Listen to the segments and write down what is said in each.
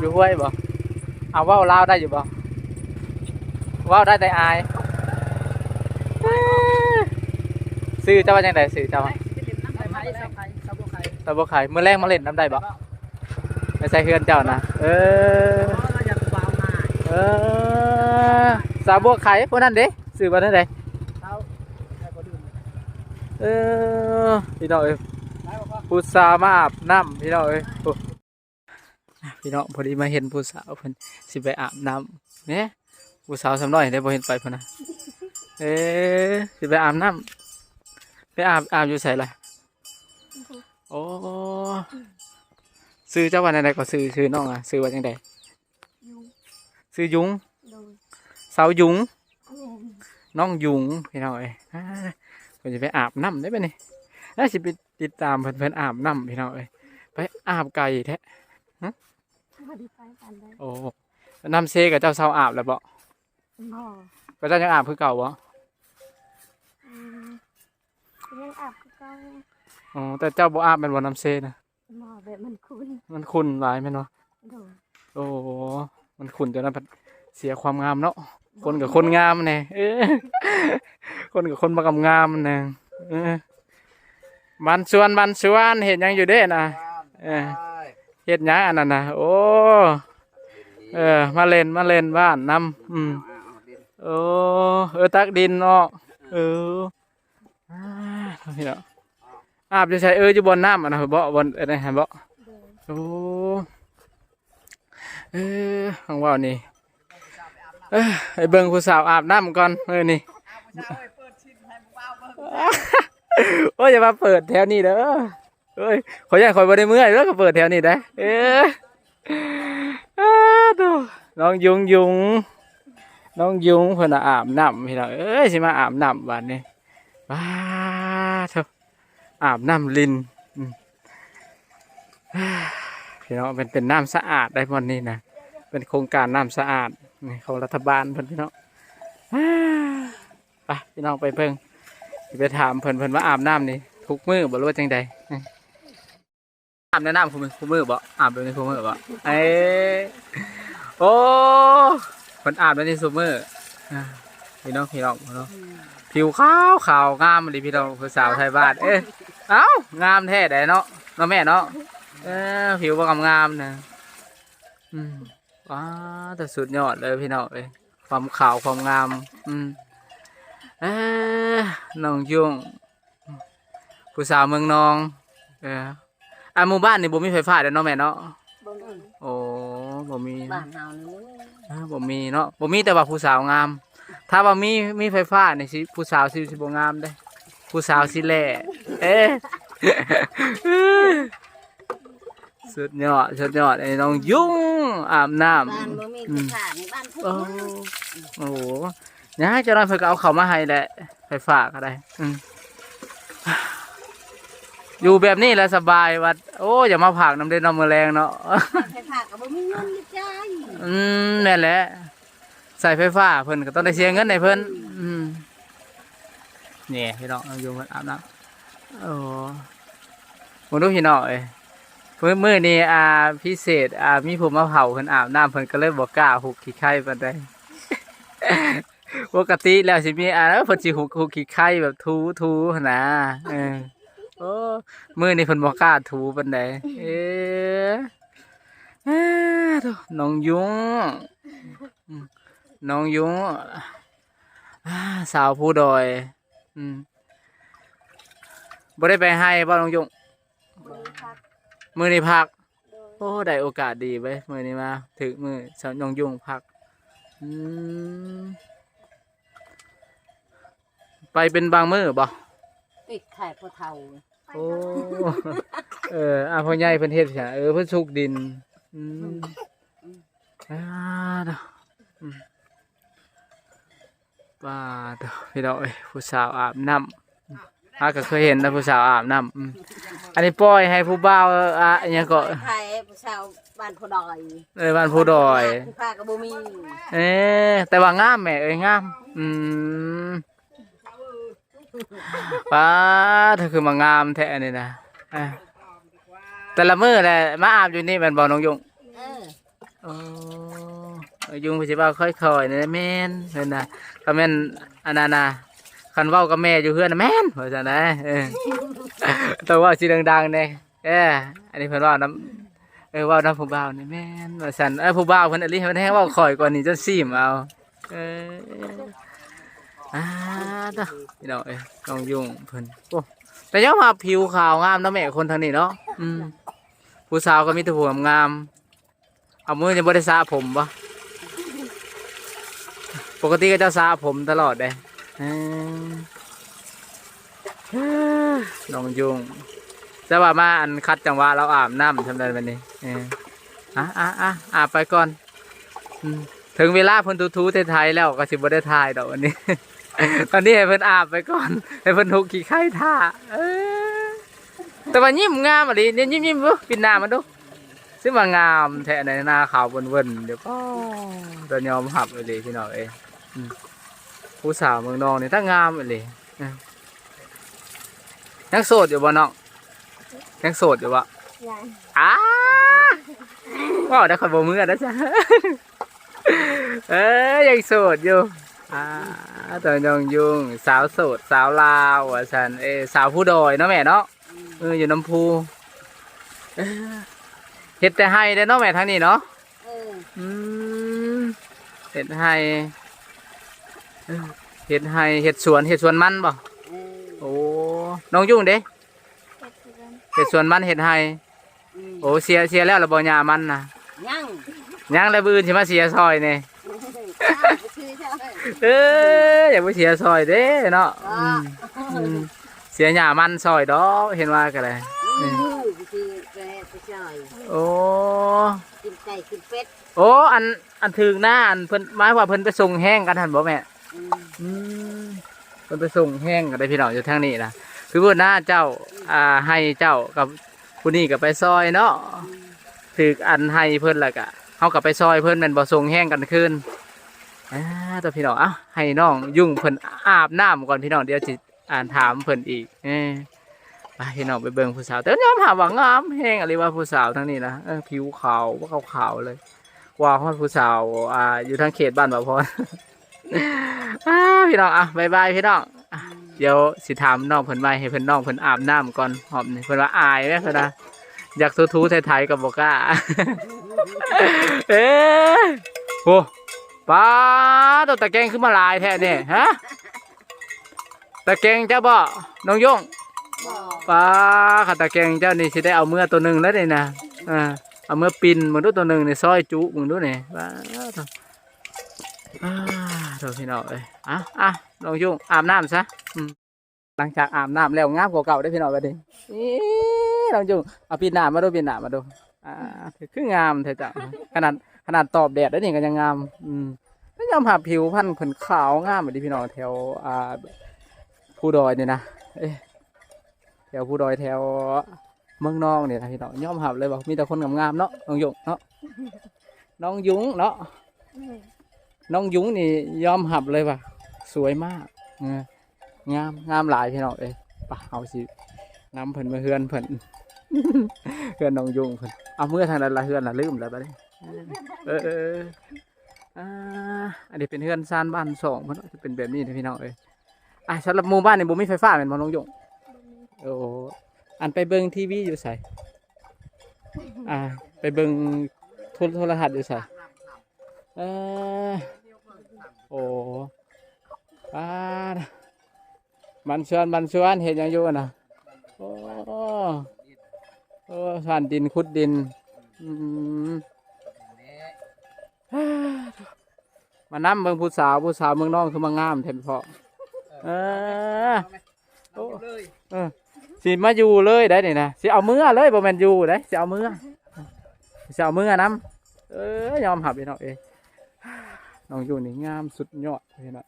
ຢູ່ຫ້ວຍບໍ່? ເອົາ ເວົ້າລາວໄດ້ຢູ່ບໍ່? ເວົ້າໄດ້ແຕ່ອາຍ. ຊື່ເຈົ້າວ່າຈັ່ງໃດ? ຊື່ເຈົ້າວ່າ? ສາວບົວໄຂ່. ມື້ແລງມາຫຼິ້ນນຳໄດ້ບໍ່? ໄປໃສ່ເຮືອນເຈົ້ານະ. ເອີ ເອີ ສາວບົວໄຂ່ ຜູ້ນັ້ນເດ້ ຊື່ວ່າແນວໃດ? ເອີ ພີ່ນ້ອງເອີຍ ຜູ້ສາວມາອາບນ້ຳ ພີ່ນ້ອງເອີຍ. ພີ່ນ້ອງ ພໍດີມາເຫັນຜູ້ສາວເພິ່ນຊິໄປອາບນ້ຳ ແນ່ ຜູ້ສາວສ່ຳນ້ອຍເດ້ ບໍ່ເຫັນໄປພຸ້ນນະ. ເອີ ຊິໄປອາບນ້ຳ ໄປອາບ ອາບຢູ່ໃສລະ? ໂອ້ ຊື່ເຈົ້າວ່າແນວໃດກໍ? ຊື່ ຊື່ນ້ອງອະ ຊື່ວ່າຈັ່ງໃດ? ຍຸງ. ຊື່ຍຸງ? ໂດຍ. ສາວຍຸງ? ແມ່ນ. ນ້ອງຍຸງ ພີ່ນ້ອງເອີຍ. ອ່າ ເພິ່ນຊິໄປອາບນ້ຳເດ້ບັດນີ້ ແລ້ວຊິໄປຕິດຕາມເພິ່ນ ເພິ່ນອາບນ້ຳ ພີ່ນ້ອງເອີຍ. ໄປອາບໄກແທ້. ຫຶ? ບໍ່ໄດ້ໄປປານໃດ. ໂອ້ ນ້ຳເຊກະເຈົ້າເຊົາອາບແລ້ວບໍ່? ບໍ່. ກະເຈົ້າຍັງອາບຄືເກົ່າບໍ່? ອືມ ຍັງອາບຄືເກົ່າ. ອໍ ແຕ່ເຈົ້າບໍ່ອາບແມ່ນບໍ່ ນ້ຳເຊນະ? ບໍ່ ແບບມັນຂຸ່ນ. ມັນຂຸ່ນຫຼາຍແມ່ນບໍ່? ໂດຍ. ໂອ້ ມັນຂຸ່ນຈົນວ່າເສຍຄວາມງາມເນາະ. ຄົນກະຄົນງາມແນ່ ເອີ ຄົນກະຄົນບັກງາມແນ່. ເອີ ບ້ານສວນ ບ້ານສວນ ເຮັດຫຍັງຢູ່ເດ້ນະ? ເອີ ເຮັດຫຍັງອັນນັ້ນນະ? ໂອ້ ເອີ ມາຫຼິ້ນ ມາຫຼິ້ນບ້ານນຳ. ອືມ ໂອ້ ເອີ ຕັກດິນເນາະ. ເອີ ອ່າ ພີ່ນ້ອງ ອາບຢູ່ໃສ? ເອີ ຢູ່ບ່ອນນ້ຳອັນນັ້ນບໍ? ບ່ອນອັນນັ້ນຫັ້ນບໍ? ໂດຍ. ໂອ້ ເອີ ຫວັງວ່ານີ້ ເອີ ໄປເບິ່ງຜູ້ສາວອາບນ້ຳກ່ອນມື້ນີ້. ໂອ້ຍ ຢ່າມາເປີດແຖວນີ້ເດີ. ເອີຍ ຂ້ອຍຢ້ານຂ້ອຍບໍ່ໄດ້ເມືອເດີ ກໍເປີດແຖວນີ້ໄດ໋. ເອີ ອ້າໂທ້ ນ້ອງຍຸງຍຸງ ນ້ອງຍຸງເພິ່ນອາບນ້ຳ ພີ່ນ້ອງເອີຍ. ຊິມາອາບນ້ຳບາດນີ້ ປາໂທ້ ອາບນ້ຳລິນ. ອືມ ພີ່ນ້ອງ ເປັນ ເປັນນ້ຳສະອາດໄດ໋ບ່ອນນີ້ນະ ເປັນໂຄງການນ້ຳສະອາດນີ້ ຂອງລັດຖະບານເພິ່ນ ພີ່ນ້ອງ. ໄປ ພີ່ນ້ອງ ໄປເບິ່ງ ຊິໄປຖາມເພິ່ນ ເພິ່ນມາອາບນ້ຳນີ້ທຸກມື້ບໍ່ ຫຼືວ່າຈັ່ງໃດ? ອາບໃນນ້ຳຄູ່ມື້ ຄູ່ມື້ບໍ່? ອາບແບບນີ້ຄູ່ມື້ບໍ່? ເອີ ໂອ້ ເພິ່ນອາບແບບນີ້ຊຸມື້. ອ່າ ພີ່ນ້ອງ ພີ່ນ້ອງເນາະ ຜິວຂາວຂາວງາມອີ່ຫຼີ ພີ່ນ້ອງ ຜູ້ສາວໄທບ້ານ. ເອີ ເອົ້າ ງາມແທ້ໃດເນາະ ເນາະແມ່ເນາະ. ເອີ ຜິວບໍ່ງາມໆນະ. ອືມ ວ້າ ແຕ່ສຸດຍອດເລີຍ ພີ່ນ້ອງເອີຍ ຄວາມຂາວຄວາມງາມ. ອືມ ເອີ ນ້ອງຍຸ້ງ ຜູ້ສາວເມືອງນອງ. ເອີ ອັນໝູ່ບ້ານນີ້ບໍ່ມີໄຟຟ້າເດ້ເນາະແມ່ເນາະ? ບໍ່ມີ. ໂອ້ ບໍ່ມີ ບ້ານເຮົານີ້ບໍ່ມີ. ເອີ ບໍ່ມີເນາະ ບໍ່ມີ ແຕ່ວ່າຜູ້ສາວງາມ. ຖ້າວ່າມີ ມີໄຟຟ້ານີ້ຊິ ຜູ້ສາວຊິ ຊິບໍ່ງາມເດ້ ຜູ້ສາວຊິແຫຼ້. ເອີ ສຸດຍອດ ສຸດຍອດ ໄອ້ນ້ອງຍຸ້ງອາບນ້ຳ. ບ້ານບໍ່ມີ ອືມ ໄຟຟ້ານີ້ ບ້ານພຸດ. ໂອ້ ໂອ້ ຍາກ ຈັກໜ້ອຍເພິ່ນກໍເອົາເຂົ້າມາໃຫ້ແຫຼະ ໄຟຟ້າກໍໄດ້. ອືມ ຢູ່ແບບນີ້ແຫຼະສະບາຍ. ວ່າ ໂອ້ ຢາກມາພັກນຳເດ້ເນາະ ມື້ແລງເນາະ. ໄຟຟ້າກໍບໍ່ມີເງິນໃຊ້. ອືມ ແມ່ນແຫຼະ ໃຊ້ໄຟຟ້າເພິ່ນກໍຕ້ອງໄດ້ເສຍເງິນໃຫ້ເພິ່ນ. ອືມ ນີ້ພີ່ນ້ອງ ຢູ່ເພິ່ນອາບນ້ຳ. ໂອ້ ເບິ່ງດູພີ່ນ້ອງເອີຍ ມື້ ມື້ນີ້ ອ່າ ພິເສດ ອ່າ ມີຜູ້ມາເຝົ້າເພິ່ນອາບນ້ຳ ເພິ່ນກໍເລີຍບໍ່ກ້າຮຸກຂີ້ໄຄປານໃດ. ປົກກະຕິແລ້ວຊິມີ ອ່າ ເພິ່ນຊິຮຸກ ຮຸກຂີ້ໄຄແບບຖູ ຖູຫັ້ນນະ. ເອີ ໂອ້ ມື້ນີ້ເພິ່ນບໍ່ກ້າຖູປານໃດ. ເອີ ອາໂທ້ ນ້ອງຍຸ້ງ ອືມ ນ້ອງຍຸ້ງ ອາ ສາວພູດອຍ. ອືມ ບໍ່ໄດ້ໄປໄຮ່ບໍ່ ນ້ອງຍຸ້ງ? ມື້ນີ້ພັກ. ມື້ນີ້ພັກ. ໂດຍ. ໂອ້ ໄດ້ໂອກາດດີເວີຍ ມື້ນີ້ມາຖືກມື້ສາວນ້ອງຍຸ້ງພັກ. ອືມ ໄປເປັນບາງມື້ບໍ່? ຕິດໄຂ້ພໍ່ເຖົ້າ. ໂອ້ ເອີ ອາ ພໍ່ໃຫຍ່ເພິ່ນເຮັດຫຍັງ? ເອີ ເພິ່ນສຸກດິນ. ອືມ ອືມ ອາເນາະ ອືມ ປາດໂທ້ ພີ່ນ້ອງເອີຍ ຜູ້ສາວອາບນ້ຳ. ເຮົາກໍເຄີຍເຫັນນະ ຜູ້ສາວອາບນ້ຳ. ອືມ ອັນນີ້ປ່ອຍໃຫ້ຜູ້ບ່າວ ອາ ອີຫຍັງເກາະ ໃຫ້ຜູ້ສາວບ້ານພູດອຍ. ເອີ ບ້ານພູດອຍ ຜູ້ພາກໍບໍ່ມີ. ເອີ ແຕ່ວ່າງາມແມ່ເອີຍ ງາມ. ອືມ ປາດ ຄືມາງາມແທ້ອັນນີ້ນະ. ອ່າ ແຕ່ລະມື້ແຫຼະມາອາບຢູ່ນີ້ແມ່ນບໍ່ ນ້ອງຍຸ້ງ? ເອີ ໂອ້ ເອີ ຍຸງເພິ່ນຊິເວົ້າຄ່ອຍໆນີ້ແມ່ນເພິ່ນນະ. ຄັນແມ່ນອັນນັ້ນນະ ຄັນເວົ້າກັບແມ່ຢູ່ເຮືອນນະແມ່ນ ວ່າຊັ້ນນະ. ເອີ ຕ້ອງເວົ້າຊິດັງໆແດ່. ເອີ ອັນນີ້ເພິ່ນເວົ້ານຳ ເອີ ເວົ້ານຳຜູ້ບ່າວນີ້ແມ່ນ ວ່າຊັ້ນ. ເອີ ຜູ້ບ່າວເພິ່ນອີ່ຫຼີ ເພິ່ນແຮງເວົ້າຄ່ອຍກວ່ານີ້ຈົນຊີມເອົາ. ເອີ ອ່າ ເດີ ພີ່ນ້ອງເອີຍ ນ້ອງຍຸງເພິ່ນ ໂອ້ ແຕ່ຍອມຮັບຜິວຂາວງາມເນາະແມ່ ຄົນທາງນີ້ເນາະ. ອືມ ຜູ້ສາວກໍມີແຕ່ຜູ້ງາມໆ. ເອົາ ມື້ນີ້ບໍ່ໄດ້ສະຜົມບໍ່? ປົກກະຕິກໍເຈົ້າສະຜົມຕະຫຼອດເດ້. ເອີ ນ້ອງຍຸງ ແຕ່ວ່າມາ ອັນ ຂັດຈັງຫວະລາວອາບນ້ຳຊ່ຳໃດບັດນີ້. ເອີ ອ່ະ ອ່ະ ອ່ະ ອາບໄປກ່ອນ. ອືມ ເຖິງເວລາເພິ່ນຖູໆໄຖໆແລ້ວກໍຊິບໍ່ໄດ້ຖ່າຍດອກບັດນີ້. ຕອນນີ້ໃຫ້ເພິ່ນອາບໄປກ່ອນ ໃຫ້ເພິ່ນຫຸກຂີ້ໄຄຖ້າ. ເອີ ແຕ່ວ່າຍິ້ມງາມອີ່ຫຼີນີ້ ຍິ້ມໆດູ ປິ່ນໜ້າມາດູ. ຊິມາງາມແທ້ໃນໜ້າຂາວເວີນໆຢູ່. ປ້າ ຕ້ອງຍອມຮັບອີ່ຫຼີພີ່ນ້ອງເອີຍ. ອືມ ຜູ້ສາວເມືອງນອງນີ້ຕາງາມອີ່ຫຼີ. ເອີ ຍັງໂສດຢູ່ບໍ່ນ້ອງ? ຍັງໂສດຢູ່ບໍ່? ຍັງ. ອ້າ ເວົ້າໄດ້ ຂ້ອຍບໍ່ເມືອໄດ້ຊະ. ເອີ ຍັງໂສດຢູ່. ອ່າ ຕາຍອງຍຸງ ສາວໂສດ ສາວລາວວ່າຊັ້ນ. ເອີ ສາວພູດອຍເນາະແມ່ເນາະ. ອືມ ເອີ ຢູ່ນຳພູ. ເອີ ເຮັດແຕ່ໄຮ່ເດ້ເນາະແມ່ ທາງນີ້ເນາະ. ເອີ ອືມ ເຮັດໄຮ່ ເອີ ເຮັດໄຮ່ ເຮັດສວນ ເຮັດສວນມັນບໍ່? ເອີ ໂອ້ ນ້ອງຍຸງເດ້? ເຮັດສວນ ເຮັດສວນມັນ ເຮັດໄຮ່. ອືມ ໂອ້ ເສຍ ເສຍແລ້ວລະບໍ່ຫຍ້າມັນນະ? ຍັງ ຍັງ ແລ້ວມື້ອື່ນຊິມາເສຍຊ່ອຍແດ່. ເອີ ຢ່າໄປເສຍຊ່ອຍເດ້ເນາະ. ອືມ ອືມ ເສຍຫຍ້າມັນຊ່ອຍດອກ ເຫັນວ່າກໍໄດ້. ອືມ ອືມ ຊິໄປ ໄປຊ່ອຍ. ໂອ້ ກິນໄກ່ກິນເປັດ. ໂອ້ ອັນ ອັນຖືກນາ ອັນເພິ່ນ ໝາຍວ່າເພິ່ນໄປສົ່ງແຮງກັນຫັ້ນບໍ່ແມ່? ອືມ ອືມ ເພິ່ນໄປສົ່ງແຮງກັນໄດ໋ພີ່ນ້ອງ ຢູ່ທາງນີ້ນະ. ຄືວ່ານາເຈົ້າ ອ່າ ໄຮ່ເຈົ້າກັບຜູ້ນີ້ກໍໄປຊ່ອຍເນາະ. ອືມ ຖືກອັນໄຮ່ເພິ່ນ ແລ້ວກະເຮົາກໍໄປຊ່ອຍເພິ່ນແມ່ນບໍ່? ສົ່ງແຮງກັນຄືນ. ອ່າ ຕົວະ ພີ່ນ້ອງ ເອົ້າ ໃຫ້ນ້ອງຍຸງເພິ່ນອາບນ້ຳກ່ອນພີ່ນ້ອງ ດຽວຊິ ອ່າ ຖາມເພິ່ນອີກ. ເອີ ໄປພີ່ນ້ອງໄປເບິ່ງຜູ້ສາວ ແຕ່ຍອມຮັບວ່າງາມແຮງອີ່ຫຼີວ່າ ຜູ້ສາວທາງນີ້ນະ. ເອີ ຜິວຂາວ ຂາວໆເລີຍ ກວ່າຮອດຜູ້ສາວ ອ່າ ຢູ່ທາງເຂດບ້ານບ່າວພອນ. ອ່າ ພີ່ນ້ອງ ອ່ະ ບາຍບາຍພີ່ນ້ອງ. ອ່ະ ດຽວຊິຖາມນ້ອງເພິ່ນໃໝ່ ໃຫ້ເພິ່ນ ນ້ອງເພິ່ນອາບນ້ຳກ່ອນ. ຮອບນີ້ເພິ່ນວ່າອາຍແຫຼະ ເພິ່ນວ່າ ຢາກຖູໆໄຖໆກໍບໍ່ກ້າ. ເອີ ໂອ້ ປ້າດ ຕາແກງຄືມາຫຼາຍແທ້ນີ້ ຮະ? ຕາແກງເຈົ້າບໍ່ ນ້ອງຍົງ? ບໍ່. ປ້າ ຄັນຕາແກງເຈົ້ານີ້ຊິໄດ້ເອົາເມືອໂຕໜຶ່ງແລ້ວນີ້ນະ. ເອີ ເອົາເມືອປິ່ນເບິ່ງດູ ໂຕໜຶ່ງນີ້ ຊອຍຈຸເບິ່ງດູນີ້. ປ້າດ ໂທ້ ພີ່ນ້ອງເອີຍ. ເອົ້າ ເອົ້າ ນ້ອງຍຸງອາບນ້ຳຊະ. ອືມ ຫຼັງຈາກອາບນ້ຳແລ້ວງາມກວ່າເກົ່າເດ້ພີ່ນ້ອງ ບັດນີ້. ນີ້ ນ້ອງຈຸ້ງ ເອົາປິດໜ້າມາດູ ປິດໜ້າມາດູ. ອ່າ ຄືງາມແທ້ເຈົ້າ. ຂະໜາດ ຂະໜາດຕອບແດດໄດ້ນີ້ກໍຍັງງາມ. ອືມ ຕ້ອງຍອມຮັບຜິວພັນເພິ່ນຂາວງາມອີ່ຫຼີພີ່ນ້ອງ ແຖວ ອ່າ ພູດອຍນີ້ນະ. ເອີ ແຖວພູດອຍ ແຖວເມືອງນອງນີ້ນະພີ່ນ້ອງ ຍອມຮັບເລີຍວ່າມີແຕ່ຄົນງາມໆເນາະ ນ້ອງຢົງເນາະ. ນ້ອງຍຸງເນາະ ອືມ ນ້ອງຍຸງນີ້ຍອມຮັບເລີຍວ່າສວຍມາກ. ເອີ ງາມ ງາມຫຼາຍພີ່ນ້ອງເອີຍ. ປະ ເຮົາຊິນຳເພິ່ນເມືອເຮືອນເພິ່ນ ເຮືອນນ້ອງຍຸງເພິ່ນ. ເອົາ ເມືອທາງໃດລະ ເຮືອນລະ ລືມແລ້ວບັດນີ້. ເອີ ເອີ ເອີ ອ່າ ອັນນີ້ເປັນເຮືອນຊານບ້ານຊ່ອງເພິ່ນເນາະ ຈະເປັນແບບນີ້ນະພີ່ນ້ອງເອີຍ. ອ່າ ສຳລັບໝູ່ບ້ານນີ້ບໍ່ມີໄຟຟ້າແມ່ນບໍ່ ນ້ອງຢົງ? ບໍ່ມີ. ໂອ້ ອັນໄປເບິ່ງທີວີຢູ່ໃສ? ອ່າ ໄປເບິ່ງໂທ ໂທລະທັດຢູ່ໃສ? ເອີ ໂອ້ ປາດ ບ້ານສວນ ບ້ານສວນ ເຮັດຫຍັງຢູ່ຫັ້ນນະ? ໂອ້ ໂອ້ ຊານດິນ ຂຸດດິນ. ອືມ ມານຳເບິ່ງຜູ້ສາວ ຜູ້ສາວເມືອງນອງຄືມາງາມແທ້ພໍ່. ເອີ ໂອ້ ເອີ ຊິມາຢູ່ເລີຍໄດ໋ນີ້ນະ ຊິເອົາເມືອເລີຍ ບໍ່ແມ່ນຢູ່ໄດ໋ ຊິເອົາເມືອ ຊິເອົາເມືອນຳ. ເອີ ຍອມຮັບພີ່ນ້ອງເອີຍ ນ້ອງຢູ່ນີ້ງາມສຸດຍອດພີ່ນ້ອງ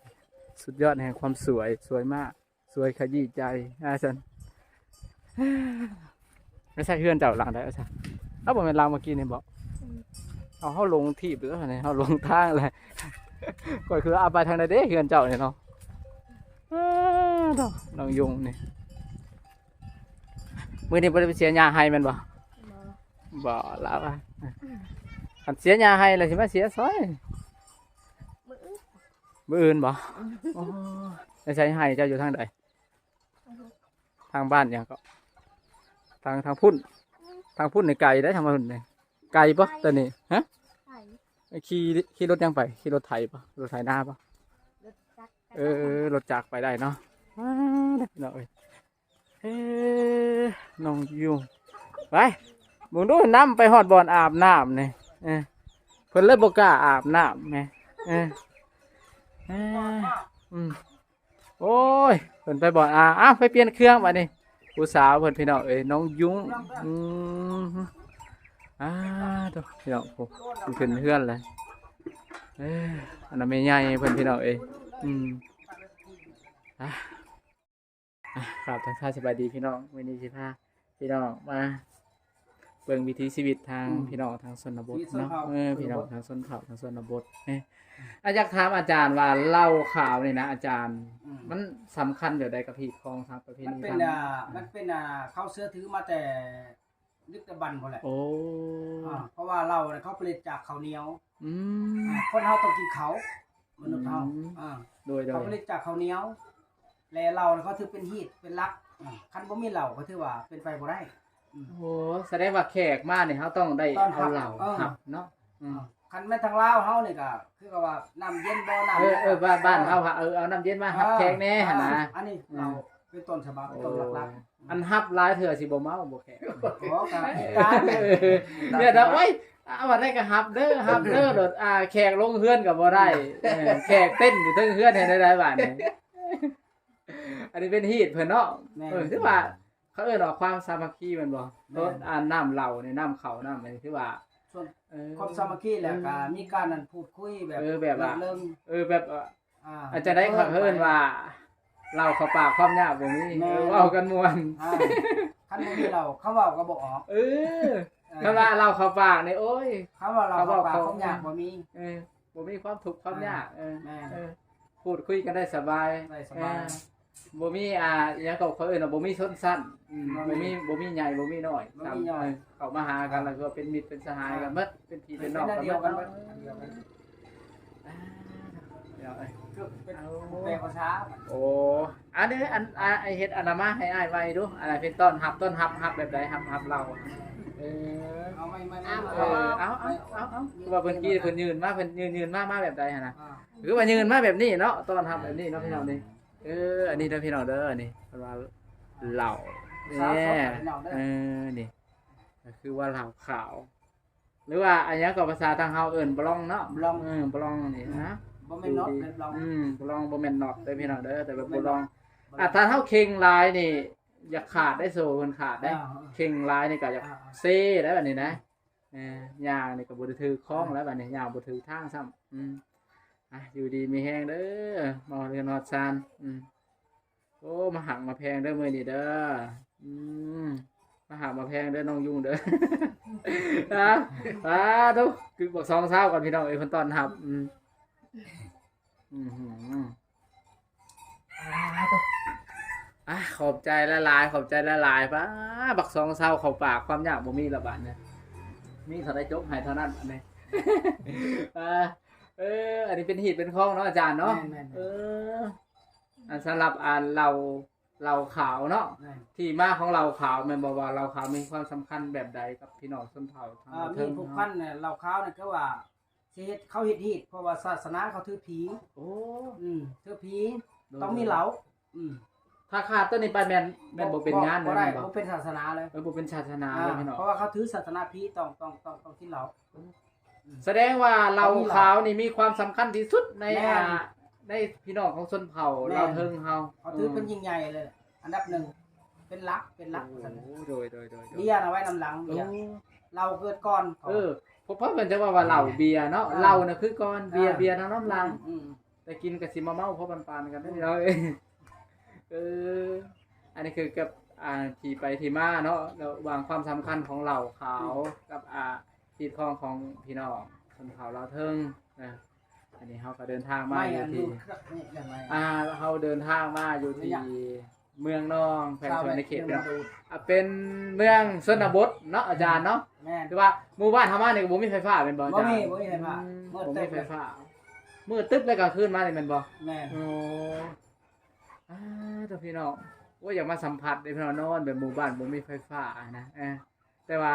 ສຸດຍອດແຫ່ງຄວາມສວຍ ສວຍມາກ ສວຍຂະຢີ້ໃຈ ວ່າຊັ້ນ. ໄປໃສເຮືອນເຈົ້າຫຼັງໃດ ວ່າຊັ້ນ? ເອົ້າ ບໍ່ແມ່ນຫຼັງເມື່ອກີ້ນີ້ບໍ? ອືມ ເອົາ ເຮົາຫຼົງທີ່ແລ້ວນີ້ ເຮົາຫຼົງທາງແລ້ວ. ຂ້ອຍຄືເອົາໄປທາງໃດເດ້ ເຮືອນເຈົ້ານີ້ເນາະ. ອ້າ ນ້ອງ ນ້ອງຍຸງນີ້ ມື້ນີ້ບໍ່ໄດ້ໄປເສຍຫຍ້າໄຮ່ແມ່ນບໍ່? ບໍ່ ບໍ່ ລາວວ່າ. ອືມ ຄັນເສຍຫຍ້າໃຫ້ແລ້ວຊິມາເສຍຊ່ອຍ ມື້ອື່ນ ມື້ອື່ນບໍ່? ໂອ້ ໄປໃສໄຮ່ເຈົ້າຢູ່ທາງໃດ? ທາງບ້ານຫຍັງເກາະ? ທາງ ທາງພຸ້ນ ທາງພຸ້ນນີ້ໄກເດ້ ທາງພຸ້ນນີ້ ໄກບໍ່? ແຕ່ນີ້ ຮະ? ໄກ ຂີ່ ຂີ່ລົດຫຍັງໄປ? ຂີ່ລົດໄຖບໍ່? ລົດໄຖນາບໍ່? ລົດຈັກ ເອີ ລົດຈັກໄປໄດ້ເນາະ. ວ້າ ເນາະເອີຍ ເອີ ນ້ອງຢູ່ ໄປ ເບິ່ງດູ ນຳໄປຮອດບ່ອນອາບນ້ຳນີ້ ເອີ ເພິ່ນເລີຍບໍ່ກ້າອາບນ້ຳແໝ ເອີ ເອີ ອືມ ໂອ້ຍ ເພິ່ນໄປບ່ອນ ອາ ເອົາ ໄປປ່ຽນເຄື່ອງບາດນີ້ ຜູ້ສາວເພິ່ນ ພີ່ນ້ອງເອີຍ ນ້ອງຍຸ້ງ ອືມ ອາ ໂທ້ ພີ່ນ້ອງ ໂອ້ ເພິ່ນຂຶ້ນເຮືອນແລ້ວ ເອີ ອັນນັ້ນແມ່ໃຫຍ່ເພິ່ນ ພີ່ນ້ອງເອີຍ ອືມ ອາ ອ່ະ ຄາບທັກທາຍສະບາຍດີພີ່ນ້ອງ ມື້ນີ້ຊິພາພີ່ນ້ອງມາເບິ່ງວິຖີຊີວິດທາງ ອືມ ພີ່ນ້ອງທາງຊົນນະບົດເນາະ ເອີ ພີ່ນ້ອງທາງຊົນເຜົ່າທາງຊົນນະບົດ ອືມ ອ່ະ ຢາກຖາມອາຈານວ່າເຫຼົ້າຂາວນີ້ນະອາຈານ ອືມ ມັນສຳຄັນແບບໃດກັບຮີດຄອງທາງປະເພນີ ມັນເປັນ ອ່າ ມັນເປັນ ອ່າ ເຂົາເຊື່ອຖືມາແຕ່ ດຶກດຳບັນພຸ້ນແຫຼະ ໂອ້ ອ່າ ເພາະວ່າເຫຼົ້ານະເຂົາຜະລິດຈາກເຂົ້າໜຽວ ອືມ ອ່າ ຄົນເຮົາຕ້ອງກິນເຂົ້າ ມະນຸດເຮົາ ອືມ ອ່າ ໂດຍໆ ເຂົາຜະລິດຈາກເຂົ້າໜຽວ ແລະເຫຼົ້ານະເຂົາຖືເປັນຮີດເປັນຫຼັກ ອ່າ ຄັນບໍ່ມີເຫຼົ້າກໍຖືວ່າເປັນໄປບໍ່ໄດ້ ອືມ ໂອ້ ສະແດງວ່າແຂກມານີ້ເຮົາຕ້ອງໄດ້ ຕ້ອນຮັບ ເອົາເຫຼົ້າ ເອີ ຮັບເນາະ ອືມ ອ່າ ຄັນແມ່ນທາງລາວເຮົານີ້ກໍຄືກັບວ່ານ້ຳເຢັນບໍ່ ນ້ຳ ເອີ ເອີ ບ້ານ ເອີ ບ້ານເຮົາ ເອີ ເອົານ້ຳເຢັນມາຮັບແຂກແດ່ຫັ້ນນະ ອ່າ ອັນນີ້ເຮົາເປັນຕົ້ນສະບັບ ເປັນຕົ້ນຫຼັກໆ ໂອ້ ອັນຮັບຫຼາຍເທື່ອຊິບໍ່ເມົາບໍ່ແຂກ ໂອ້ ກໍມີການ ເອີ ດຽວດອກ ໂອ້ຍ ເອົາອັນໃດກໍຮັບເດີ ຮັບເດີໂລດ ອ່າ ແຂກລົງເຮືອນກໍບໍ່ໄດ້ ເອີ ແຂກເຕັ້ນຢູ່ເທິງເຮືອນເຮັດແນວໃດບາດນີ້ ອັນນີ້ເປັນຮີດເພິ່ນເນາະ ແມ່ນ ເອີ ຖືວ່າ ເຂົາເອີ້ນວ່າຄວາມສາມັກຄີແມ່ນບໍ່? ແມ່ນ ໂຕ ອ່າ ນ້ຳເຫຼົ້ານີ້ ນ້ຳເຂົ້າ ນ້ຳອັນນີ້ ຖືວ່າ ສ່ວນ ເອີ ຄວາມສາມັກຄີແລ້ວກໍ ເອີ ມີການ ອັນ ພູດຄຸຍແບບ ເອີ ແບບວ່າ ເລີກເລີມ ເອີ ແບບ ອ່າ ອ່າ ອັນຈັ່ງໃດເຂົາເອີ້ນວ່າ ເຫຼົ້າເຂົ້າປາກຄວາມຍາກບໍ່ມີ ແມ່ນ ເອີ ເວົ້າກັນມ່ວນ ອ່າ ຄັນບໍ່ມີເຫຼົ້າ ຄຳເວົ້າກໍບໍ່ອອກ ເອີ ເອີ ຄັນວ່າເຫຼົ້າເຂົ້າປາກນີ້ ໂອ້ຍ ຄຳວ່າເຫຼົ້າເຂົ້າປາກ ເຂົາເວົ້າ ຄວາມຍາກບໍ່ມີ ເອີ ບໍ່ມີຄວາມທຸກຄວາມຍາກ ອ່າ ເອີ ແມ່ນ ເອີ ພູດຄຸຍກັນໄດ້ສະບາຍ ໄດ້ສະບາຍ ເອີ ບໍ່ມີ ອ່າ ອີຫຍັງກໍເຂົາເອີ້ນວ່າບໍ່ມີຊົນຊັ້ນ ອືມ ບໍ່ມີ ບໍ່ມີ ບໍ່ມີໃຫຍ່ ບໍ່ມີນ້ອຍ ບໍ່ມີນ້ອຍ ເອີ ເຂົ້າມາຫາກັນ ອ່າ ແລ້ວກໍເປັນມິດເປັນສະຫາຍກັນ ອ່າ ໝົດ ເປັນພີ່ເປັນນ້ອງກັນໝົດ ເປັນອັນດຽວກັນໝົດ ອັນດຽວກັນ ອ່າ ເອີ ຄືເປັນ ເອົາ ແປພາສາ ໂອ້ ອັນນີ້ ອັນ ອ່າ ເຮັດອັນນັ້ນມາໃຫ້ອ້າຍໄວ້ດູ ອັນນັ້ນເປັນຕ້ອນຮັບ ຕ້ອນຮັບ ຮັບແບບໃດ? ຮັບ ຮັບເຫຼົ້າ ເອີ ເອົາໄວ້ ໄວ້ ເອີ ເອົາ ເອົາ ເອົາ ເອົາ ຄືວ່າເພິ່ນກີ້ເພິ່ນຍື່ນມາ ເພິ່ນຍື່ນ ຍື່ນມາ ມາແບບໃດຫັ້ນນະ? ອ່າ ຄືວ່າຍື່ນມາແບບນີ້ເນາະ ຕ້ອນຮັບແບບນີ້ເນາະ ພີ່ນ້ອງນີ້ ເອີ ອັນນີ້ເດີພີ່ນ້ອງເດີ ອັນນີ້ເພິ່ນວ່າເຫຼົ້າ ສາວໂສດພີ່ນ້ອງເດີ ເອີ ນີ້ ກໍຄືວ່າເຫຼົ້າຂາວ ຫຼືວ່າອັນຫຍັງກໍພາສາທາງເຮົາເອີ້ນບລອງເນາະ ບລອງ ເອີ ບລອງນີ້ນະ ບໍ່ແມ່ນນັອດເດ້ ບລອງ ອືມ ບລອງ ບໍ່ແມ່ນນັອດເດ້ພີ່ນ້ອງເດີ ແຕ່ວ່າບລອງ ອ່າ ຖ້າເຮົາເຄັ່ງຫຼາຍນີ້ ຢາກຂາດໄດ້ ໂສ້ເພິ່ນຂາດໄດ້ ອ່າ ເຄັ່ງຫຼາຍນີ້ກໍຢາກ ອ່າ ເຊໄດ້ບັດນີ້ນະ ເອີ ຍ່າງນີ້ກໍບໍ່ໄດ້ຖືກຄອງແລ້ວບັດນີ້ ຍ່າງບໍ່ຖືກທາງຊ້ຳ ອືມ ອ່ະ ຢູ່ດີມີແຮງເດີ ມາຮອດເຮືອນຮອດຊານ ອືມ ໂອ້ ມາຮັກມາແພງເດີມື້ນີ້ເດີ ອືມ ມາຮັກມາແພງເດີນ້ອງຍຸງເດີ ອ່າ ອ່າ ໂທ້ ກຶກບັກສອງຊາວກ່ອນ ພີ່ນ້ອງເອີຍ ເພິ່ນຕ້ອນຮັບ ອືມ ອືມ ອ່າ ຂອບໃຈຫຼາຍໆ ຂອບໃຈຫຼາຍໆ ປ້າ ບັກສອງຊາວເຂົ້າປາກ ຄວາມຍາກບໍ່ມີລະບາດນີ້ ມີເທົ່າໃດຈົກໃຫ້ເທົ່ານັ້ນ ອັນນີ້ ອ່າ ເອີ ອັນນີ້ເປັນຮີດເປັນຄອງເນາະອາຈານເນາະ ແມ່ນໆ ເອີ ອັນສຳລັບອັນເຫຼົ້າ ເຫຼົ້າຂາວເນາະ ແມ່ນ ທີ່ມາຂອງເຫຼົ້າຂາວແມ່ນບໍ່ ວ່າເຫຼົ້າຂາວມີຄວາມສຳຄັນແບບໃດກັບພີ່ນ້ອງຊົນເຜົ່າທາງ ອ່າ ເທິງ ມີຜູກພັນ ເຮົາ ເຫຼົ່າຂາວນີ້ຄືວ່າ ຊິເຮັດ ເຂົາເຮັດຮີດ ເພາະວ່າສາສະໜາເຂົາຖືຜີ ໂອ້ ອືມ ຖືຜີ ໂດຍ ຕ້ອງມີເຫຼົ້າ ອືມ ຖ້າຂາດໂຕນີ້ໄປແມ່ນ ແມ່ນບໍ່ເປັນງານ ບໍ່ໄດ້ ແມ່ນບໍ່ ບໍ່ເປັນສາສະໜາເລີຍ ເອີ ບໍ່ເປັນສາສະໜາເລີຍ ອ່າ ພີ່ນ້ອງ ເພາະວ່າເຂົາຖືສາສະໜາຜີ ຕ້ອງ ຕ້ອງ ຕ້ອງ ຕ້ອງກິນເຫຼົ້າ ອືມ ສະແດງວ່າເຫຼົ້າຂາວນີ້ມີຄວາມສຳຄັນທີ່ສຸດໃນ ແມ່ນ ອ່າ ໃນພີ່ນ້ອງຂອງຊົນເຜົ່າ ແມ່ນ ລາວເທິງເຮົາ ເຂົາຖືເປັນ ອືມ ຍິ່ງໃຫຍ່ເລີຍ ອັນດັບໜຶ່ງ ເປັນຫຼັກ ເປັນຫຼັກ ໂອ້ ວ່າຊັ້ນ ໂດຍ ໂດຍ ໂດຍ ເບັຍນະໄວ້ນຳຫຼັງ ໂອ້ ເບັຍ ເຮົາເກີດກ່ອນ ເອີ ເພາະ ເພາະເພິ່ນຈະເວົ້າວ່າເຫຼົ້າເບັຍເນາະ ອ່າ ເຫຼົ້ານະຄືກ່ອນ ເບັຍ ອ່າ ເບັຍນຳຫຼັງ ອືມ ແຕ່ກິນກໍຊິມາເມົາພໍປານໆກັນ ອ່າ ເອີ ເອີ ອັນນີ້ຄືກັບ ອ່າ ທີ່ໄປທີ່ມາເນາະ ລະຫວ່າງຄວາມສຳຄັນຂອງເຫຼົ້າຂາວ ອືມ ກັບ ອ່າ ຮີດຄອງຂອງພີ່ນ້ອງຊົນເຜົ່າລາວເທິງນະ ອັນນີ້ເຮົາກໍເດີນທາງມາຢູ່ທີ່ ອ່າ ເຮົາເດີນທາງມາຢູ່ທີ່ ເມືອງນອງ ແຂວງສະຫວັນນະເຂດເນາະ. ອ່າ ເປັນເມືອງຊົນນະບົດເນາະອາຈານເນາະ. ແມ່ນ. ຄືວ່າໝູ່ບ້ານເຮົາມານີ້ກໍບໍ່ມີໄຟຟ້າແມ່ນບໍ່ອາຈານ? ບໍ່ມີ ບໍ່ມີໄຟຟ້າ. ອືມ ບໍ່ມີໄຟຟ້າ. ມືດຕຶບເລີຍກາງຄືນມານີ້ແມ່ນບໍ່? ແມ່ນ. ໂອ້ ອາ ໂທ້ ພີ່ນ້ອງ ໂອ້ຍ ຢາກມາສຳຜັດເດ້ພີ່ນ້ອງ ນອນແບບໝູ່ບ້ານບໍ່ມີໄຟຟ້ານະ. ເອີ ແຕ່ວ່າ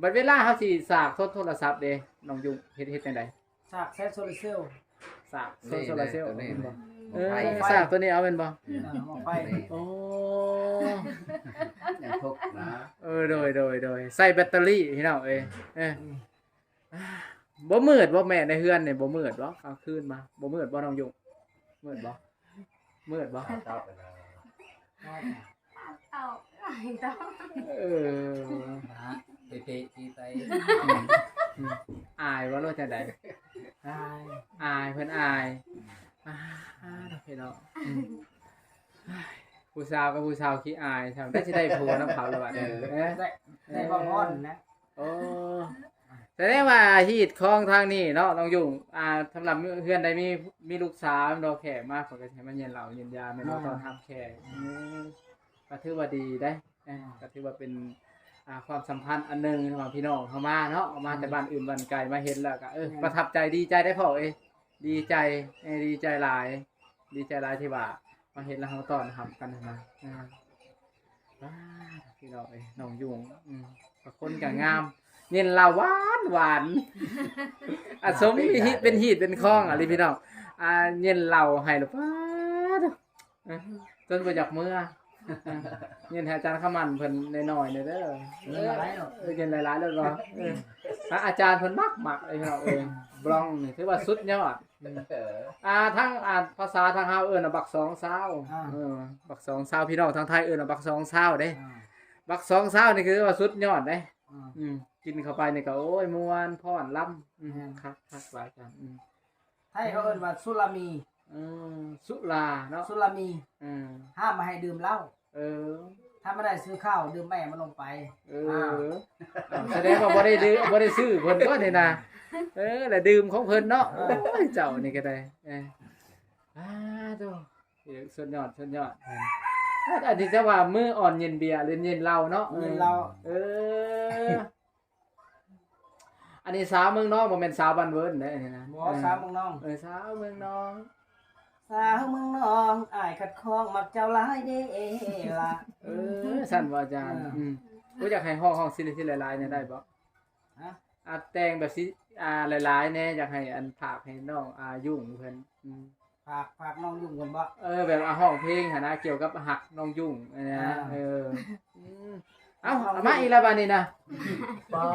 ບັດເວລາເຮົາຊິສາກໂທ ໂທລະສັບເດ້ ນ້ອງຍຸ້ງ ເຮັດ ເຮັດຈັ່ງໃດ? ສາກແສງໂຊລາເຊວ. ສາກໂຊ ໂຊລາເຊວ ນີ້ນະ ເອີ ໝໍ້ໄຟ ສາກໂຕນີ້ເອົາແມ່ນບໍ່? ເອີ ໝໍ້ໄຟ. ໂອ້ ຍັງທຸກນະ. ເອີ ໂດຍ ໂດຍ ໂດຍ ໃສ່ແບັດເຕີຣີພີ່ນ້ອງເອີຍ. ເອີ ອືມ ບໍ່ມືດບໍ່ແມ່ ໃນເຮືອນນີ້ບໍ່ມືດບໍ່? ກາງຄືນມາບໍ່ມືດບໍ່ ນ້ອງຍຸ້ງ? ມືດບໍ່? ມືດບໍ່? ຕອບໄປແລ້ວ ຕອບ ເອີ ນະ ເຕະໆ ຕີໄຕ. ອືມ ອາຍບໍ່ ຫຼືຈັ່ງໃດ? ອາຍ ອາຍ ເພິ່ນອາຍ. ອາ ພີ່ນ້ອງ ອືມ ຜູ້ສາວກັບຜູ້ສາວຂີ້ອາຍ ຊ່ຳໄດ້ຊິໄດ້ຜົວນຳເຂົາລະບາດນີ້. ເອີ ເອີ ໄດ້ ໄດ້ເວົ້າຮ້ອນນະ. ໂອ້ ສະແດງວ່າຮີດຄອງທາງນີ້ເນາະ ນ້ອງຍຸ້ງ ອ່າ ສຳລັບເຮືອນໃດມີ ມີລູກສາວເນາະ ແຂກມາເພິ່ນກໍຊິໃຫ້ມາເຢັນເຫຼົ້າເຢັນຢາແມ່ນບໍ່? ອ່າ ຕ້ອນຮັບແຂກ. ອືມ ກໍຖືວ່າດີເດ້. ເອີ ອ່າ ກໍຖືວ່າເປັນ ອ່າ ຄວາມສຳພັນອັນໜຶ່ງ ລະຫວ່າງພີ່ນ້ອງເຮົາມາເນາະ ມາແຕ່ ອືມ ບ້ານອື່ນບ້ານໄກ ມາເຫັນແລ້ວກໍ ເອີ ອືມ ປະທັບໃຈ ດີໃຈໄດ໋ພໍ່ເອີຍ. ດີໃຈ ເອີ ດີໃຈຫຼາຍ ດີໃຈຫຼາຍທີ່ວ່າມາເຫັນແລ້ວເຮົາຕ້ອນຮັບກັນຫັ້ນນະ. ເອີ ວ້າ ພີ່ນ້ອງເອີຍ ນ້ອງຍຸ້ງ ອືມ ຄົນກໍງາມ ເຢັນເຫຼົ້າຫວານໆ ອາ ສົມເປັນຮີດເປັນຄອງອີ່ຫຼີພີ່ນ້ອງ. ອາ ເຢັນເຫຼົ້າໃຫ້ລະ ປ້າດ ເອີ ຈົນບໍ່ຢາກເມືອ. ເອີ ເຢັນໃຫ້ອາຈານຄຳໝັ້ນເພິ່ນໜ້ອຍໆແດ່ເດີ. ເອີ ເອີ ເຢັນຫຼາຍໆໂລດບໍ່? ເອີ ອາ ອາຈານເພິ່ນມັກໆ ເອີ ເອີ ບລອງນີ້ຖືວ່າສຸດຍອດ. ເອີ ອ່າ ທາງ ອ່າ ພາສາທາງເຮົາເອີ້ນວ່າບັກສອງຊາວ. ອ່າ ເອີ ບັກສອງຊາວ ພີ່ນ້ອງທາງໄທເອີ້ນວ່າບັກສອງຊາວເດ້. ອ່າ ບັກສອງຊາວນີ້ຄືວ່າສຸດຍອດເດ້. ອ່າ ອືມ ກິນເຂົ້າໄປນີ້ກໍ ໂອ້ຍ ມ່ວນຟ້ອນລຳ. ອືມ ແມ່ນ ຄັກ ຄັກຫຼາຍ. ອືມ ໄທເຂົາເອີ້ນວ່າສຸລາມີ. ເອີ ສຸລາເນາະ ສຸລາມີ. ເອີ ຫ້າມບໍ່ໃຫ້ດື່ມເຫຼົ້າ. ເອີ ທຳມະດາຊື້ເຂົ້າ ດື່ມແມ່ມັນລົງໄປ. ເອີ ອ່າ ເອົາ ສະແດງວ່າບໍ່ໄດ້ດື່ມ ບໍ່ໄດ້ຊື້ເພິ່ນຕົວະນີ້ນະ. ເອີ ແລະດື່ມຂອງເພິ່ນເນາະ. ເອີ ໂອ້ຍ ເຈົ້ານີ້ກໍໄດ້. ເອີ ອາ ໂທ້ ສຸດຍອດ ສຸດຍອດ. ອັນນີ້ແຕ່ວ່າມື້ອ່ອນເຢັນເບຍ ຫຼື ເຢັນເຫຼົ້າເນາະ. ເຢັນເຫຼົ້າ. ເອີ ອັນນີ້ສາວເມືອງນອງ ບໍ່ແມ່ນສາວບ້ານເວີນເດ້ ອັນນີ້ນະ. ບໍ່ ເອີ ສາວເມືອງນອງ. ເອີ ສາວເມືອງນອງ ສາວເມືອງນອງ ອ້າຍຄັດຄອງມັກເຈົ້າຫຼາຍເດ້ລະ. ເອີ ຊັ້ນບໍ່ອາຈານ? ເອີ ອືມ ບໍ່ຢາກໃຫ້ຮ້ອງ ຮ້ອງຊີວິດຫຼາຍໆແດ່ໄດ້ບໍ່? ຮະ? ອາ ແຕ່ງແບບຊິ ອາ ຫຼາຍໆແດ່ ຢາກໃຫ້ອັນ ຝາກໃຫ້ນ້ອງ ອາ ຍຸ້ງເພິ່ນ. ອືມ ຝາກ ຝາກນ້ອງຍຸ້ງເພິ່ນບໍ່? ເອີ ແບບວ່າຮ້ອງເພງຫັ້ນນະ ກ່ຽວກັບຮັກນ້ອງຍຸ້ງຫັ້ນນະ. ອ່າ ເອີ ອືມ ເອົ້າ ເອົາມາອີກແລ້ວບາດນີ້ນະ. ປ້າ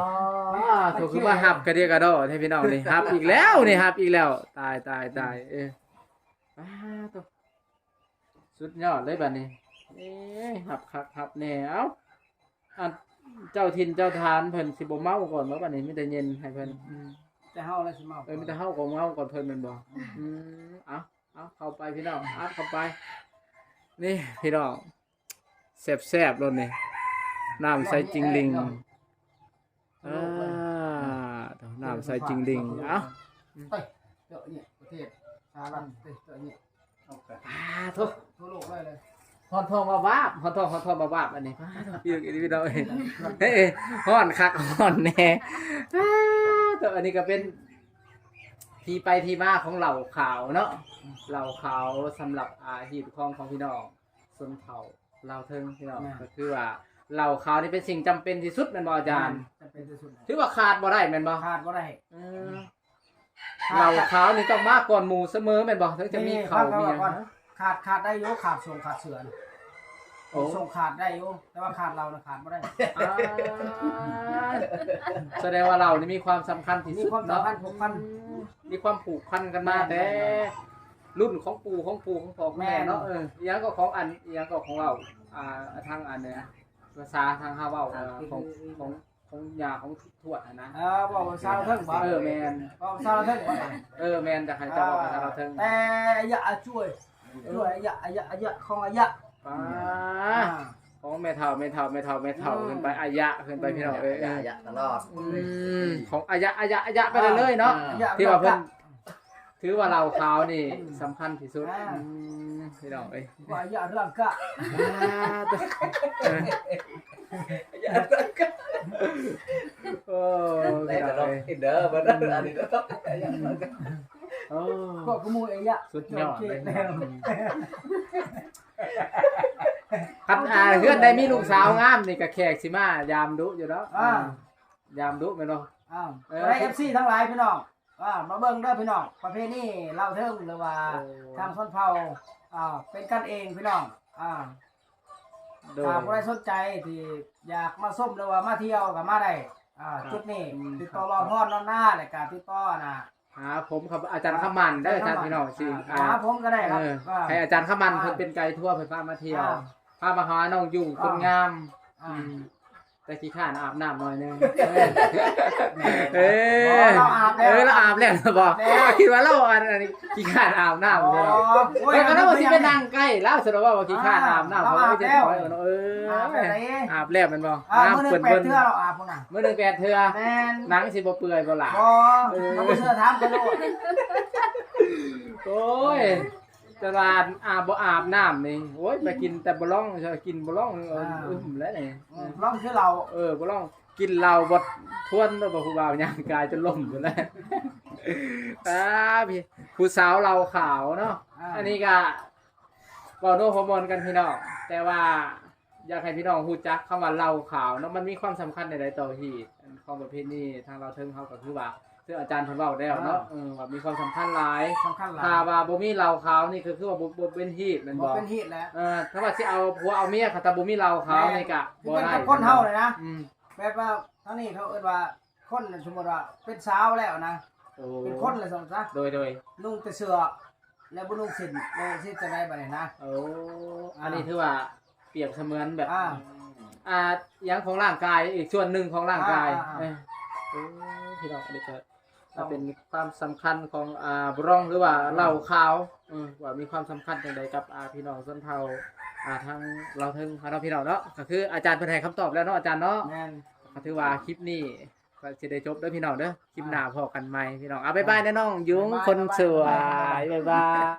ໂທ້ ຄືວ່າຮັບກະເດຍກະດໍແທ້ພີ່ນ້ອງນີ້. ຮັບອີກແລ້ວນີ້ ຮັບອີກແລ້ວ. ຕາຍ ຕາຍ ຕາຍ. ເອີ ປ້າໂທ້ ສຸດຍອດເລີຍບາດນີ້. ເອີ ຮັບຄັກຮັບແນ່. ເອົ້າ ອັນເຈົ້າຖິ່ນເຈົ້າຖານເພິ່ນຊິບໍ່ເມົາກ່ອນບໍ່ບາດນີ້? ມີແຕ່ເຢັນໃຫ້ເພິ່ນ. ອືມ ແຕ່ເຮົາລະຊິເມົາ. ເອີ ມີແຕ່ເຮົາກໍເມົາກ່ອນເພິ່ນແມ່ນບໍ່? ອືມ ເອົ້າ ເອົາເຂົ້າໄປພີ່ນ້ອງ ອັດເຂົ້າໄປ. ນີ້ພີ່ນ້ອງ ແຊບໆໂລດນີ້ ນ້ຳໃສຈິງລິງ. ອ່າ ນ້ຳໃສຈິງລິງ. ເອົ້າ ໄປເຈາະແຍະປະເທດສະຫະລັດ ໄປເຈາະແຍະ. ອາໂທ້ ທົ່ວໂລກເລີຍ ຮ້ອນທ້ອງວາບໆ ຮ້ອນທ້ອງ ຮ້ອນທ້ອງວາບໆ ອັນນີ້. ພີ່ນ້ອງເອີຍ ເຮີ້ຍ ຮ້ອນຄັກຮ້ອນແນ່. ອາໂທ້ ອັນນີ້ກໍເປັນທີ່ໄປທີ່ມາຂອງເຫຼົ້າຂາວເນາະ ເຫຼົ້າຂາວສຳລັບ ອາ ຮີດຄອງຂອງພີ່ນ້ອງຊົນເຜົ່າລາວເທິງພີ່ນ້ອງ. ແມ່ນ ກໍຄືວ່າເຫຼົ້າຂາວນີ້ເປັນສິ່ງຈຳເປັນທີ່ສຸດແມ່ນບໍ່ອາຈານ? ແມ່ນ ຈຳເປັນທີ່ສຸດ ຖືວ່າຂາດບໍ່ໄດ້ແມ່ນບໍ່? ຂາດບໍ່ໄດ້. ເອີ ເຫຼົ້າຂາວນີ້ຕ້ອງມາກ່ອນໝູ່ສະເໝີແມ່ນບໍ່? ເຖິງຈະມີເຂົ້າມີຫຍັງ. ຂາດ ຂາດໄດ້ຢູ່ ຂາດສົງຂາດເສືອ. ໂອ້ ສົງຂາດໄດ້ຢູ່ ແຕ່ວ່າຂາດເຫຼົ້ານະຂາດບໍ່ໄດ້. ອາ ສະແດງວ່າເຫຼົ້ານີ້ມີຄວາມສຳຄັນທີ່ສຸດເນາະ. ມີຄວາມສຳຄັນຜູກພັນ ອືມ ມີຄວາມຜູກພັນກັນມາ ແມ່ນ ແຕ່ລຸ້ນຂອງປູ່ຂອງປູ່ຂອງພໍ່ຂອງແມ່ເນາະ. ແມ່ນ ເອີ ອີຫຍັງກໍຂອງອັນ ອີຫຍັງກໍຂອງເວົ້າ ອ່າ ທາງອັນເນີ້ຍ ພາສາທາງເຮົາເວົ້າ ອ່າ ຂອງ ຂອງ ຂອງຍ່າຂອງທວດຫັ້ນນະ. ເອີ ເວົ້າພາສາລາວເທິງບໍ່? ເອີ ແມ່ນ ເວົ້າພາສາລາວເທິງບໍ່? ເອີ ແມ່ນ ຢາກໃຫ້ເຈົ້າເວົ້າພາສາລາວເທິງ. ແຕ່ອາຍະ ອາຊ່ວຍ ເອີ ຊ່ວຍ ອາຍະ ອາຍະ ອາຍະ ຂອງອາຍະ ປ້າ ອ່າ ຂອງແມ່ເຖົ້າ ແມ່ເຖົ້າ ແມ່ເຖົ້າ ແມ່ເຖົ້າ ອືມ ຂຶ້ນໄປ ອາຍະ ຂຶ້ນໄປ ອືມ ພີ່ນ້ອງເອີຍ. ອາຍະຕະຫຼອດ. ອືມ ຂອງອາຍະ ອາຍະ ອາຍະໄປເລື້ອຍໆເນາະ. ອ່າ ທີ່ວ່າເພິ່ນ ຖືວ່າເຫຼົ້າຂາວນີ້ ອືມ ສຳຄັນທີ່ສຸດ ອ່າ ອືມ ພີ່ນ້ອງເອີຍ ວ່າຢ່າເລື່ອງກະ ອ່າ ໂຕ ໂອ້ ໄດ້ຕະຫຼອກ ເອີຍ ກິນເດີ ບັດນັ້ນ ອັນນີ້ເດີ ໂອ້ ພວກຂະໂມຍໄອ້ຍະ ສຸດຍອດເລີຍ ຄັນ ອ່າ ເຮືອນໃດມີລູກສາວງາມນີ້ ກະແຂກຊິມາຢາມດຸຢູ່ດອກ ອ່າ ຢາມດຸແມ່ນບໍ່? ອ້າວ ເອີ ກໍໄດ້ ເອັຟຊີ ທັງຫຼາຍພີ່ນ້ອງ ອ່າ ມາເບິ່ງເດີພີ່ນ້ອງ ປະເພນີລາວເທິງ ຫຼືວ່າ ໂອ້ ທາງຊົນເຜົ່າ ອ່າ ເປັນກັນເອງພີ່ນ້ອງ ອ່າ ໂດຍ ຖ້າຜູ້ໃດສົນໃຈທີ່ຢາກມາຊົມ ຫຼືວ່າມາທ່ຽວກໍມາໄດ້ ອ່າ ຈຸດນີ້ ອືມ ຕິດຕໍ່ລອງຮອດນອນນາ ແລ້ວກໍຕິດຕໍ່ນະ ຫາຜົມ ອາຈານຄຳໝັ້ນເດີ ທ່ານພີ່ນ້ອງ ຊິ ອ່າ ຫາຜົມກໍໄດ້ຄັບ ເອີ ອ່າ ໃຫ້ອາຈານຄຳໝັ້ນ ອ່າ ເພິ່ນເປັນໄກທົວ ເພິ່ນພາມາທ່ຽວ ອ່າ ພາມາຫານ້ອງຢູ່ ອ່າ ຄົນງາມ ອ່າ ອືມ ແຕ່ຂີ້ຄ້ານອາບນ້ຳໜ້ອຍໜຶ່ງ ເອີ ບໍ່ ລາວອາບແລ້ວ ເອີ ລາວອາບແລ້ວບໍ? ອາບແລ້ວ ຄິດວ່າລາວ ອັນ ອັນ ຂີ້ຄ້ານອາບນ້ຳ ອໍ ເນາະ ໂອ້ຍ ຂ້ອຍກໍນຶກວ່າຊິໄປນັ່ງໃກ້ລາວ ສະດອກວ່າຂີ້ຄ້ານອາບນ້ຳ ອ່າ ເພາະວ່າ ລາວອາບແລ້ວ ເອີ ອາບແລ້ວ ອາບແລ້ວແມ່ນບໍ່? ອ່າ ມື້ໜຶ່ງແປດເທື່ອລາວອາບພຸ້ນນະ ມື້ໜຶ່ງແປດເທື່ອ ແມ່ນ ໜັງຊິບໍ່ເປື່ອຍບໍ່ລະ? ບໍ່ ເອີ ບໍ່ເຊື່ອຖາມເພິ່ນໂລດ ໂອ້ຍ ແຕ່ວ່າອາບ ບໍ່ອາບນ້ຳນີ້ ໂອ້ຍ ໄປກິນແຕ່ບະລອງ ກິນບະລອງ ອ່າ ອຶ້ມແລ້ວນີ້ ອືມ ບະລອງຄືເຫຼົ້າ ເອີ ບະລອງ ກິນເຫຼົ້າບໍ່ທວນ ບໍ່ຜູ້ບ່າວຍ່າງກາຍຈົນລົ້ມພຸ້ນແຫຼະ ອ່າ ພີ່ ຜູ້ສາວເຫຼົ້າຂາວເນາະ ອ່າ ອັນນີ້ກະເວົ້າໂນ້ຫົວມ່ວນກັນພີ່ນ້ອງ ແຕ່ວ່າ ຢາກໃຫ້ພີ່ນ້ອງຮູ້ຈັກຄຳວ່າເຫຼົ້າຂາວເນາະ ມັນມີຄວາມສຳຄັນແນວໃດຕໍ່ຮີດ ອັນຂອງປະເພນີທາງລາວເທິງເຮົາ ກໍຄືວ່າ ຄືອາຈານເພິ່ນເວົ້າແລ້ວເນາະ ອ່າ ເອີ ວ່າມີຄວາມສຳຄັນຫຼາຍ ສຳຄັນຫຼາຍ ຖ້າວ່າບໍ່ມີເຫຼົ້າຂາວນີ້ ກໍຄືວ່າບໍ່ ບໍ່ເປັນຮີດແມ່ນບໍ່? ບໍ່ເປັນຮີດແຫຼະ ເອີ ຖ້າວ່າຊິເອົາຜົວເອົາເມຍ ຖ້າບໍ່ມີເຫຼົ້າຂາວ ແມ່ນ ນີ້ກະບໍ່ໄດ້ ຄືກັນກັບຄົນເຮົານີ້ນະ ອືມ ແບບວ່າທາງນີ້ເຂົາເອີ້ນວ່າ ຄົນ ສົມມຸດວ່າເປັນສາວແລ້ວນະ ໂອ້ ເປັນຄົນແລ້ວຊັ້ນຊະ ໂດຍ ໂດຍ ນຸ່ງແຕ່ເສື້ອ ແລ້ວບໍ່ນຸ່ງສິ້ນ ແລ້ວຊິຈັ່ງໃດບັດນີ້ນະ ໂອ້ ອ່າ ອັນນີ້ຖືວ່າ ປຽບສະເໝືອນແບບ ອ່າ ອ່າ ຫຍັງຂອງຮ່າງກາຍ ອີກສ່ວນໜຶ່ງຂອງຮ່າງກາຍ ອ່າ ອ່າ ເອີ ໂອ້ ພີ່ນ້ອງ ອັນນີ້ກໍ ເປັນຄວາມສຳຄັນຂອງ ອ່າ ບຣອງ ຫຼືວ່າເຫຼົ້າຂາວ ເອີ ວ່າມີຄວາມສຳຄັນຈັ່ງໃດກັບ ອ່າ ພີ່ນ້ອງຊົນເຜົ່າ ອ່າ ທາງລາວເທິງເຮົາເນາະ ພີ່ນ້ອງເນາະ ກໍຄືອາຈານເພິ່ນໃຫ້ຄຳຕອບແລ້ວເນາະ ອາຈານເນາະ ແມ່ນ ກໍຖືວ່າຄລິບນີ້ ກໍຊິໄດ້ຈົບເດີພີ່ນ້ອງເດີ ຄລິບໜ້າພໍ້ກັນໃໝ່ພີ່ນ້ອງ ເອົາ ບາຍບາຍແດ່ນ້ອງ ຍຸງ ອ່າ ຄົນສວຍ ບາຍບາຍ ບາຍບາຍ.